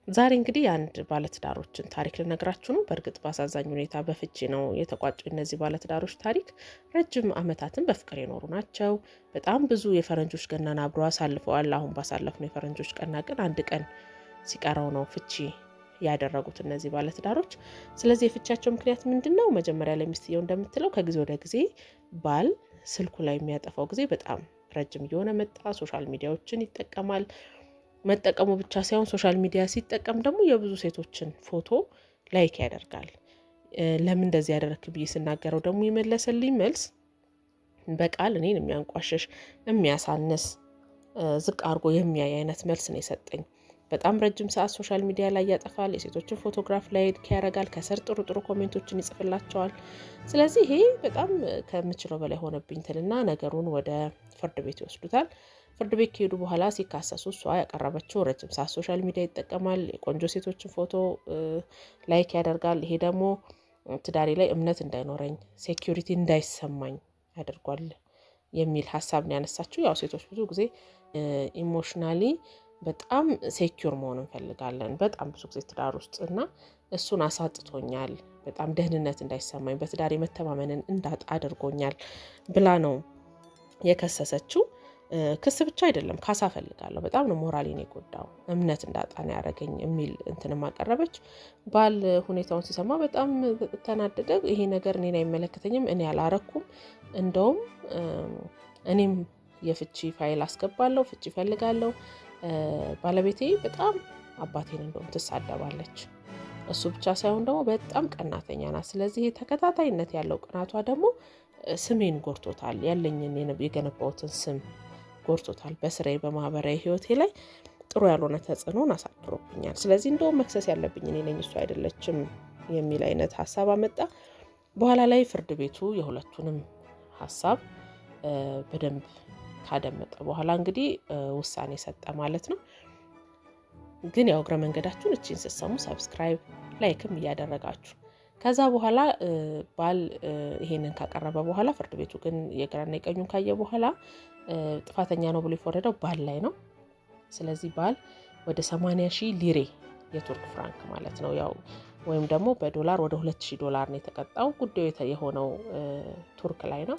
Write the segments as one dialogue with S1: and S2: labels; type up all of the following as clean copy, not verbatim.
S1: ዛሬ እንግዲህ የአንድ ባለትዳሮችን ታሪክ ልነግራችሁ ነው። በእርግጥ በአሳዛኝ ሁኔታ በፍቺ ነው የተቋጩ እነዚህ ባለትዳሮች ታሪክ። ረጅም ዓመታትን በፍቅር የኖሩ ናቸው። በጣም ብዙ የፈረንጆች ገናን አብሮ አሳልፈዋል። አሁን ባሳለፍነው የፈረንጆች ገና ግን አንድ ቀን ሲቀረው ነው ፍቺ ያደረጉት እነዚህ ባለትዳሮች። ስለዚህ የፍቻቸው ምክንያት ምንድን ነው? መጀመሪያ ላይ ሚስትየው እንደምትለው ከጊዜ ወደ ጊዜ ባል ስልኩ ላይ የሚያጠፋው ጊዜ በጣም ረጅም እየሆነ መጣ። Social media ዎችን ይጠቀማል። መጠቀሙ ብቻ ሳይሆን social media ሲጠቀም ደግሞ የብዙ ሴቶችን ፎቶ like ያደርጋል። ለምን እንደዚህ ያደረክ ብዬ ስናገረው ደግሞ የመለሰልኝ መልስ በቃል እኔን የሚያንቋሽሽ፣ የሚያሳንስ፣ ዝቅ አድርጎ የሚያይ አይነት መልስ ነው የሰጠኝ። በጣም ረጅም ሰዓት social media ላይ ያጠፋል። የሴቶችን ፎቶግራፍ like ያደርጋል። ከስር ጥሩ ጥሩ comment ኦችን ይጽፍላቸዋል። ስለዚህ ይሄ በጣም ከምችለው በላይ ሆነብኝ ትልና ነገሩን ወደ ፍርድ ቤት ይወስዱታል። ፍርድ ቤት ከሄዱ በኋላ ሲካሰሱ እሷ ያቀረበችው ረጅም ሰዓት social media ይጠቀማል፣ የቆንጆ ሴቶችን ፎቶ like ያደርጋል። ይሄ ደግሞ ትዳሬ ላይ እምነት እንዳይኖረኝ፣ security እንዳይሰማኝ አድርጓል የሚል ሀሳብ ነው ያነሳችው። ያው ሴቶች ብዙ ጊዜ emotionally በጣም secure መሆን እንፈልጋለን፣ በጣም ብዙ ጊዜ ትዳር ውስጥ፣ እና እሱን አሳጥቶኛል፣ በጣም ደህንነት እንዳይሰማኝ፣ በትዳር የመተማመንን እንዳጣ አድርጎኛል ብላ ነው የከሰሰችው። ክስ ብቻ አይደለም፣ ካሳ ፈልጋለሁ፣ በጣም ነው ሞራሌን የጎዳው፣ እምነት እንዳጣ ነው ያደረገኝ የሚል እንትንም አቀረበች። ባል ሁኔታውን ሲሰማ በጣም ተናደደ። ይሄ ነገር እኔን አይመለከተኝም፣ እኔ አላረኩም፣ እንደውም እኔም የፍቺ ፋይል አስገባለሁ፣ ፍቺ እፈልጋለሁ። ባለቤቴ በጣም አባቴን እንደውም ትሳደባለች። እሱ ብቻ ሳይሆን ደግሞ በጣም ቀናተኛ ናት። ስለዚህ ተከታታይነት ያለው ቅናቷ ደግሞ ስሜን ጎድቶታል፣ ያለኝን የገነባሁትን ስም ጎድቶታል። በስራዬ፣ በማህበራዊ ህይወቴ ላይ ጥሩ ያልሆነ ተጽዕኖን አሳድሮብኛል። ስለዚህ እንደውም መክሰስ ያለብኝ እኔ ነኝ፣ እሱ አይደለችም የሚል አይነት ሀሳብ አመጣ። በኋላ ላይ ፍርድ ቤቱ የሁለቱንም ሀሳብ በደንብ ካደመጠ በኋላ እንግዲህ ውሳኔ ሰጠ ማለት ነው። ግን ያው እግረ መንገዳችሁን እቺን ስትሰሙ subscribe፣ like ም እያደረጋችሁ። ከዛ በኋላ ባል ይሄንን ካቀረበ በኋላ ፍርድ ቤቱ ግን የግራና የቀኙን ካየ በኋላ ጥፋተኛ ነው ብሎ የፈረደው ባል ላይ ነው። ስለዚህ ባል ወደ 80 ሺህ ሊሬ፣ የቱርክ ፍራንክ ማለት ነው፣ ያው ወይም ደግሞ በዶላር ወደ 2000 ዶላር ነው የተቀጣው። ጉዳዩ የሆነው ቱርክ ላይ ነው።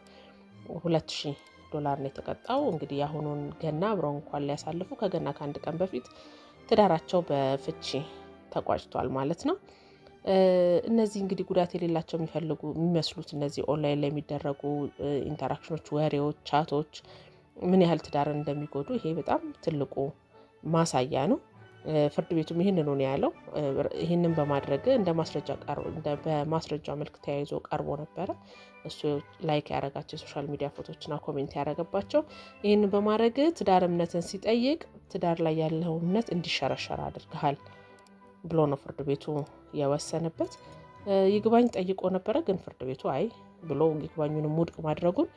S1: 2000 ዶላር ነው የተቀጣው። እንግዲህ የአሁኑን ገና አብረው እንኳን ሊያሳልፉ ከገና ከአንድ ቀን በፊት ትዳራቸው በፍቺ ተቋጭቷል ማለት ነው። እነዚህ እንግዲህ ጉዳት የሌላቸው የሚፈልጉ የሚመስሉት እነዚህ ኦንላይን ላይ የሚደረጉ interaction ኖች፣ ወሬዎች፣ chat ኦች ምን ያህል ትዳርን እንደሚጎዱ ይሄ በጣም ትልቁ ማሳያ ነው። ፍርድ ቤቱም ይህንኑ ነው ያለው። ይህንን በማድረግ እንደ ማስረጃ በማስረጃ መልክ ተያይዞ ቀርቦ ነበረ። እሱ like ያደረጋቸው የ social media ፎቶችና comment ያደረገባቸው፣ ይህንን በማድረግ ትዳር እምነትን ሲጠይቅ ትዳር ላይ ያለው እምነት እንዲሸረሸር አድርገሃል ብሎ ነው ፍርድ ቤቱ የወሰነበት። ይግባኝ ጠይቆ ነበረ፣ ግን ፍርድ ቤቱ አይ ብሎ ይግባኙንም ውድቅ ማድረጉን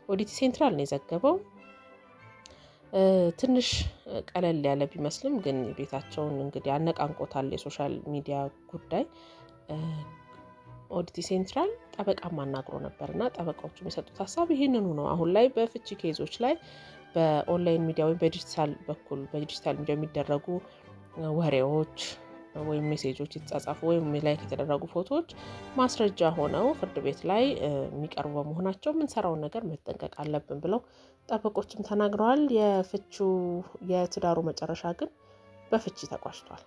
S1: ኦዲቲ ሴንትራል ነው የዘገበው። ትንሽ ቀለል ያለ ቢመስልም ግን ቤታቸውን እንግዲህ አነቃንቆታል የ social media ጉዳይ። ኦዲቲ ሴንትራል ጠበቃም አናግሮ ነበር እና ጠበቃዎቹ የሰጡት ሀሳብ ይህንኑ ነው። አሁን ላይ በፍቺ case ኦች ላይ በ online media ወይም በዲጂታል በኩል፣ በ digital media የሚደረጉ ወሬዎች ወይም ሜሴጆች፣ የተጻጻፉ ወይም like የተደረጉ ፎቶዎች ማስረጃ ሆነው ፍርድ ቤት ላይ የሚቀርቡ በመሆናቸው የምንሰራውን ነገር መጠንቀቅ አለብን ብለው ጠበቆችም ተናግረዋል። የፍቹ የትዳሩ መጨረሻ ግን በፍቺ ተቋጭቷል።